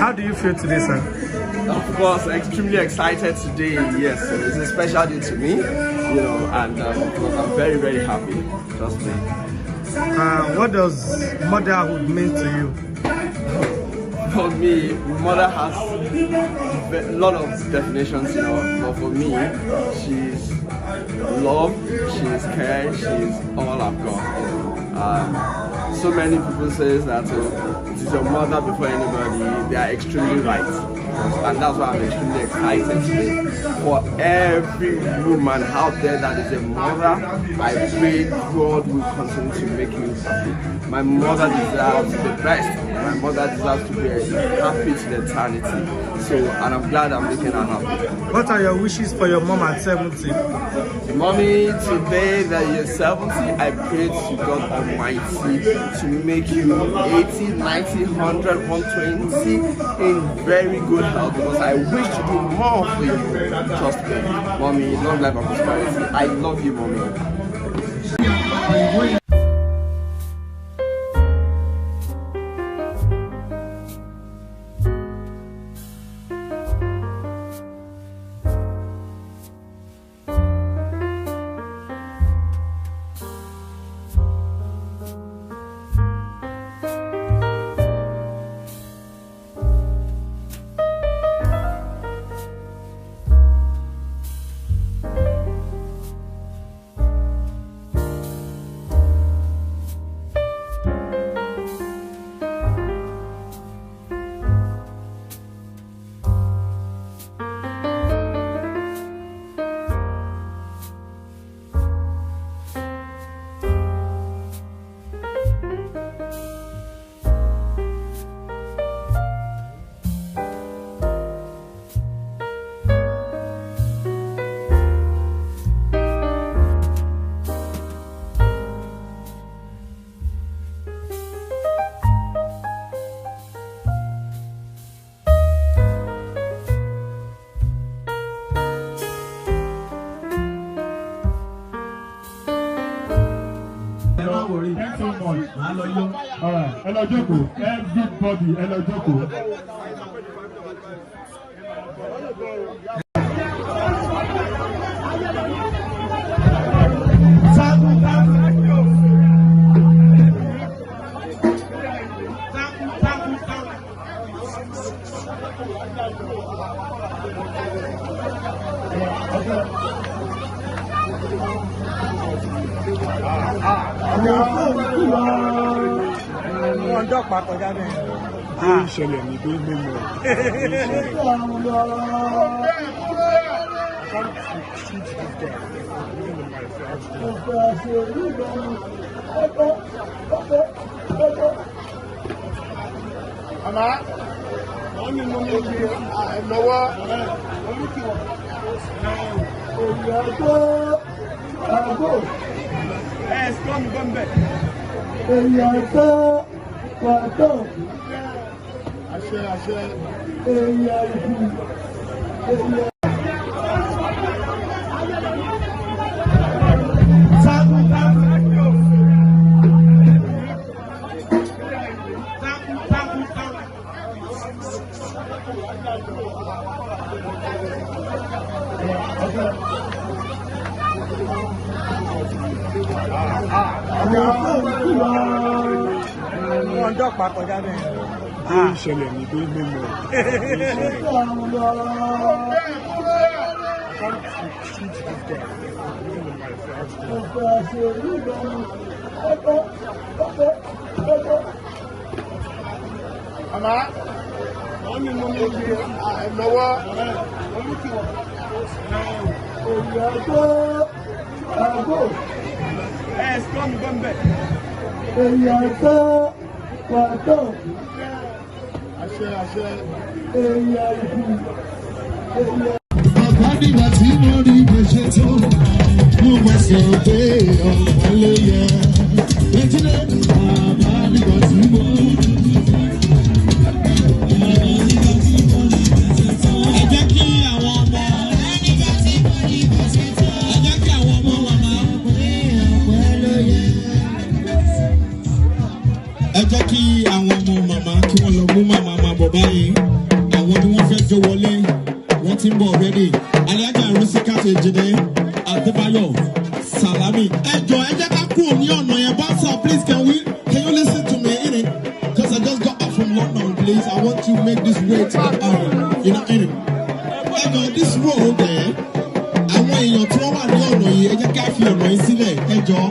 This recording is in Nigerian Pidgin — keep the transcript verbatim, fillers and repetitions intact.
How do you feel today, sir? Of course, extremely excited today. Yes, it's a special day to me, you know, and um, of course, I'm very, very happy. Trust me. Uh, what does motherhood mean to you? For me, mother has a lot of definitions, you know, but for me, she's love, she's care, she's all I've got, you know. Um, so many people say that uh, it is your mother before anybody. They are extremely right. And that's why I'm extremely excited today. For every woman out there that is a mother, I pray God will continue to make you happy. My mother deserves the best. My mother deserves to be happy till eternity. So, and I'm glad I'm making her happy. What are your wishes for your mom at seventy? Mommy, today that you're seventy, I pray to God Almighty to make you eighty, ninety, one hundred, one twenty in very good health, because I wish to do more for you. Trust me, Mommy, long life and prosperity. I love you, Mommy. Ẹ má worry. Thanks so much. Màá lọ yó. All right. Ẹ lọ jókòó. Everybody, ẹ lọ jókòó. Wọ́n jọ pa kọjá bẹ́ẹ̀. Tó ń ṣẹlẹ̀ ní tó ń gbé mọ́. Màmá, wọ́n ní mo ní ibi àìlọ́wọ́. Èyí ọjọ́ àgọ́. Ẹ ẹ sọ́ọ̀mù gbọ́n bẹ̀. Èyí ọjọ́ pàtó. Àṣẹ, àṣẹ. Èyí àìkú. Èyí Wọ́n jọ pa kọjá bẹ́ẹ̀. Tó ń ṣẹlẹ̀ ní tó ń gbé mọ́. Màmá, wọ́n ní mo ní ibi àìlọ́wọ́. Èyí ọjọ́ àgọ́. Ẹ ẹ sọ́ọ̀mù gbọ́n bẹ̀. Èyí ọjọ́ pàtó. Àṣẹ, àṣẹ. Èyí àìkú. Èyí Bàbá nígbà tí mo rí bó ṣe tó, mo wá sọ pé ọ̀pá ló yẹ. Ejide, bàbá nígbà tí mo rí bó ṣe tó. Ẹ jẹ́ kí àwọn ọmọ, ẹ jẹ́ kí àwọn ọmọ wa máa pè é ọ̀pá ló yẹ. Ẹ jẹ́ kí àwọn ọmọ màmá kí wọ́n lọ mú màmá máa bọ̀ báyìí. Wọ́n ní wọ́n fẹ́ jó wọlé, wọ́n ti ń bọ̀ already. Alhaja Rusikat Ejide Adébáyọ̀ Salami. Ẹ jọ̀ọ́, ẹ jẹ́ ká kúrò ní ọ̀nà yẹn. Bouncer, please, can we, can you listen to me? Innit? Because I just got back from London, please. I want to make this way to the island. You know, innit? Ẹ jọ̀ọ́, this road there, àwọn èèyàn tí wọ́n wà ní ọ̀nà yìí, ẹ jẹ́ ká fi ọ̀nà yìí sílẹ̀. Ẹ jọ̀ọ́.